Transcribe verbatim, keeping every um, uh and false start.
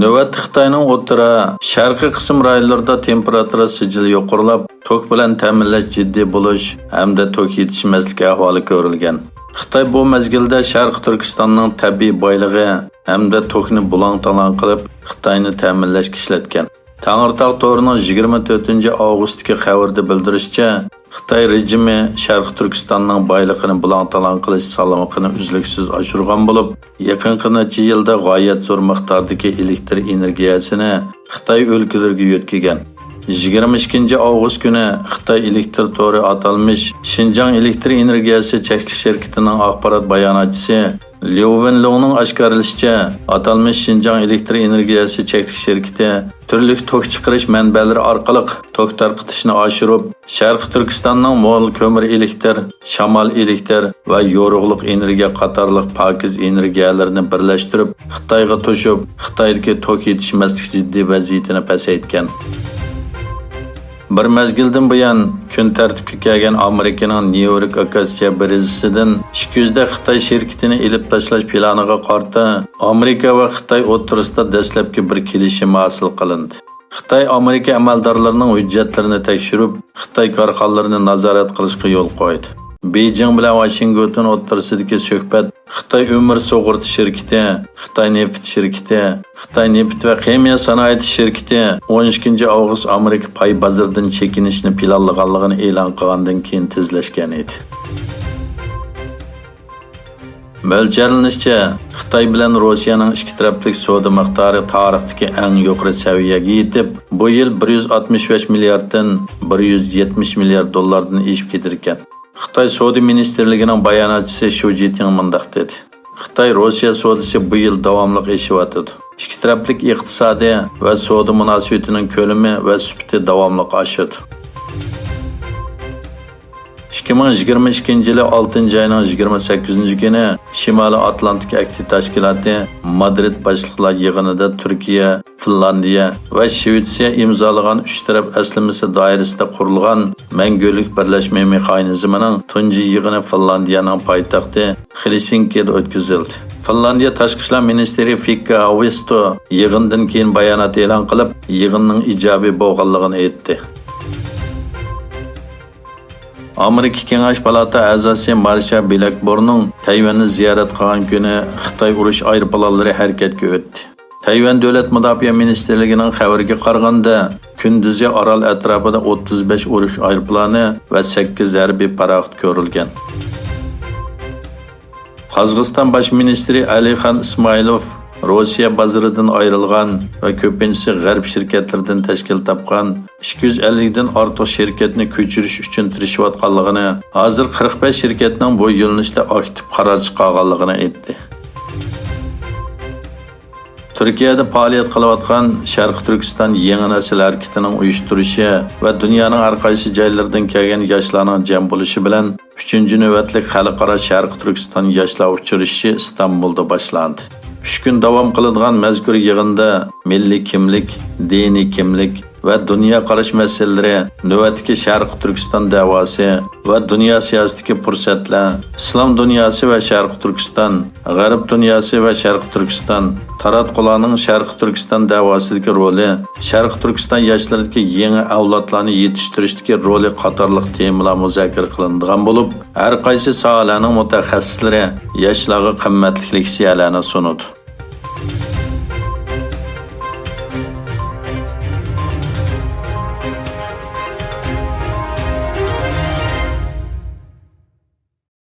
نۆۋەتتە خىتاينىڭ ئوتتۇرا، شەرقىي قىسىم رايونلىرىدا تېمپېراتۇرا سىجىل يۇقىرىلاپ، توك بىلەن تەمىنلەش جىددىي بولۇش ھەمدە توك يېتىشمەسلىك ئەھۋالى كۆرۈلگەن. خىتاي بۇ مەزگىلدە شەرقىي تۈركىستاننىڭ تەبىئىي بايلىقى ھەمدە توكنى بۇلاڭ-تالاڭ قىلىپ، خىتاينى تەمىنلەشكە ئىشلەتكەن. تەڭرىتاغ تورىنىڭ يىگىرمە تۆتىنچى ئاۋغۇستتىكى خەۋىرىدە بىلدۈرۈشىچە، خىتاي رېجىمى شەرقىي تۈركىستاننىڭ بايلىقىنى بۇلاڭ-تالاڭ قىلىش سالمىقىنى ئۈزلۈكسىز ئاشۇرغان بولۇپ، يېقىنقى نەچچە يىلدا غايەت زور مىقداردىكى ئېلېكتر ئېنېرگىيەسىنى خىتاي ئۆلكىلىرىگە يۆتكىگەن. يىگىرمە ئىككىنچى ئاۋغۇست كۈنى خىتاي ئېلېكتر تورى ئاتالمىش شىنجاڭ ئېلېكتر ئېنېرگىيەسى چەكلىك شىركىتىنىڭ ئاخبارات باياناتچىسى ليۇ ۋېنلۇڭنىڭ ئاشكارىلىشىچە، ئاتالمىش شىنجاڭ ئېلېكتر ئېنېرگىيەسى چەكلىك شىركىتى تۈرلۈك توك چىقىرىش مەنبەلىرى ئارقىلىق توك تارقىتىشنى ئاشۇرۇپ، شەرقىي تۈركىستاننىڭ مول كۆمۈر ئېلېكتر، شامال ئېلېكتر ۋە يورۇقلۇق ئېنېرگىيە قاتارلىق پاكىز ئېنېرگىيەلىرىنى بىرلەشتۈرۈپ، خىتايغا توشۇپ، خىتايدىكى توك يېتىشمەسلىك جىددىي ۋەزىيىتىنى پەسەيتكەن. بىر مەزگىلدىن بۇيان، كۈن تەرتىپكە كەلگەن ئامېرىكىنىڭ نيۇ يورك ئاكاسىيە بىرىزىسىدىن ئىككى يۈز دە خىتاي شىركىتىنى ئېلىپ تاشلاش پىلانىغا قارىتا، ئامېرىكا ۋە خىتاي ئوتتۇرىسىدا دەسلەپكى بىر كېلىشىم ھاسىل قىلىندى. خىتاي ئامېرىكا ئەمەلدارلىرىنىڭ ھۆججەتلىرىنى تەكشۈرۈپ، خىتاي كارخانىلىرىنى نازارەت قىلىشقا يول قويدى. بېيجىڭ بىلەن ۋاشىنگتون ئوتتۇرىسىدىكى سۆھبەت خىتاي ئۆمۈر سۇغۇرتا شىركىتى، خىتاي نېفىت شىركىتى، خىتاي نېفىت ۋە خىمىيە سانائىتى شىركىتى ئون ئىككىنچى ئاۋغۇست ئامېرىكا پاي بازىرىدىن چېكىنىشنى پىلانلىغانلىقىنى ئېلان قىلغاندىن كېيىن تېزلەشكەن ئىدى. مۆلچەرلىنىشىچە، خىتاي بىلەن روسىيەنىڭ ئىككى تەرەپلىك سودا مىقدارى تارىختىكى ئەڭ يۇقىرى سەۋىيەگە يېتىپ، بۇ يىل بىر يۈز ئاتمىش بەش مىلياردتىن بىر يۈز يەتمىش مىليارد دوللاردىن ئېشىپ كېتىدىكەن. خىتاي سودا مىنىستىرلىكىنىڭ باياناتچىسى شۇ جىتىڭ مۇنداق دېدى: خىتاي روسىيە سودىسى بۇ يىل داۋاملىق ئېشىۋاتىدۇ. ئىككى تەرەپلىك ئىقتىسادىي ۋە سودا مۇناسىۋىتىنىڭ كۆلىمى ۋە سۈپىتى داۋاملىق ئاشىدۇ. ئىككى مىڭ يىگىرمە ئىككىنچى يىلى ئالتىنچى ئاينىڭ يىگىرمە سەككىزىنچى كۈنى شىمالىي ئاتلانتىك ئەھدى تەشكىلاتى مادرىد باشلىقلار يىغىنىدا تۈركىيە، فىنلاندىيە ۋە شىۋېتسىيە ئىمزالىغان ئۈچ تەرەپ ئەسلىمىسى دائىرىسىدە قۇرۇلغان مەڭگۈلۈك بىرلەشمە مېخانىزمىنىڭ تۇنجى يىغىنى فىنلاندىيەنىڭ پايتەختى خېلسىنكىدا ئۆتكۈزۈلدى. فىنلاندىيە تاشقى ئىشلار مىنىستىرى فىككا ھاۋىستو يىغىندىن كېيىن بايانات ئېلان قىلىپ، يىغىننىڭ ئىجابىي بولغانلىقىنى ئېيتتى. ئامېرىكا كېڭەش پالاتا ئەزاسى مارشا بىلەكبورنىڭ تەيۋەننى زىيارەت قىلغان كۈنى خىتاي ئۇرۇش ئايروپىلانلىرى ھەرىكەتكە ئۆتتى. تەيۋەن دۆلەت مۇداپىئە مىنىستىرلىكىنىڭ خەۋىرىگە قارىغاندا، كۈندۈزى ئارال ئەتراپىدا ئوتتۇز بەش ئۇرۇش ئايروپىلانى ۋە سەككىز ھەربىي پاراخوت كۆرۈلگەن. قازاقىستان باش مىنىستىرى ئەلىخان ئىسمائىلوف روسىيە بازىرىدىن ئايرىلغان ۋە كۆپىنچىسى غەرب شىركەتلىرىدىن تەشكىل تاپقان ئىككى يۈز ئەللىكتىن ئارتۇق شىركەتنى كۆچۈرۈش ئۈچۈن تىرىشىۋاتقانلىقىنى، ھازىر قىرىق بەش شىركەتنىڭ بۇ يۆنىلىشتە ئاكتىپ قارار چىقارغانلىقىنى ئېيتتى. تۈركىيەدە پائالىيەت قىلىۋاتقان شەرقىي تۈركىستان يېڭى نەسىل ھەرىكىتىنىڭ ئۇيۇشتۇرۇشى ۋە دۇنيانىڭ ھەر قايسى جايلىرىدىن كەلگەن ياشلارنىڭ جەم بولۇشى بىلەن ئۈچىنچى نۆۋەتلىك خەلقئارا شەرقىي تۈركىستان ياشلار ئۇچرىشىشى ئىستانبۇلدا باشلاندى. ئۈچ كۈن داۋام قىلىدىغان مەزكۇر يىغىندا مىللىي كىملىك، دىنىي كىملىك، ۋە دۇنيا قاراش مەسىلىلىرى، نۆۋەتتىكى شەرقىي تۈركىستان دەۋاسى ۋە دۇنيا سىياسىتىدىكى پۇرسەتلەر، ئىسلام دۇنياسى ۋە شەرقىي تۈركىستان، غەرب دۇنياسى ۋە شەرقىي تۈركىستان، تاراتقۇلارنىڭ شەرقىي تۈركىستان دەۋاسىدىكى رولى، شەرقىي تۈركىستان ياشلىرىدىكى يېڭى ئەۋلادلارنى يېتىشتۈرۈشتىكى رولى قاتارلىق تېمىلار مۇزاكىرە قىلىنىدىغان بولۇپ، ھەر قايسى ساھەلەرنىڭ مۇتەخەسسىسلىرى ياشلارغا قىممەتلىك لېكسىيەلەرنى سۇنىدۇ.